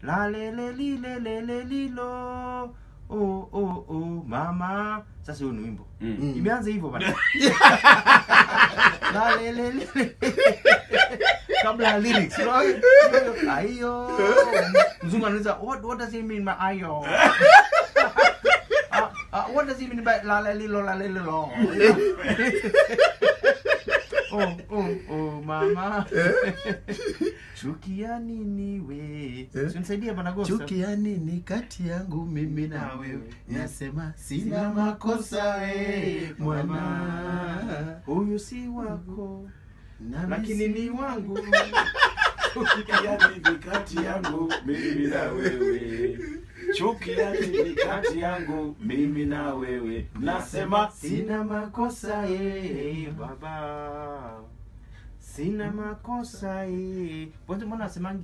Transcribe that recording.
La le le li le le le li lo. Oh oh oh mama. Sasa huo ni wimbo. Imeanza hivyo bana. La le le le. Kabla ya lyrics. Ayo. Mzungu anauliza what does it mean by ayo? What does it mean by la la li lo la le le lo? Oh oh oh mama. Chukia nini we? Si unisaidie bana Gosa. Chukia nini kati yangu mimi na wewe? Nasema sina makosa we mwana. Huyu si wako lakini ni wangu. Chukia nini kati yangu mimi na wewe? Chukia nini kati yangu mimi na wewe? Nasema sina makosa baba. Sina makosa. Mbona nasemangi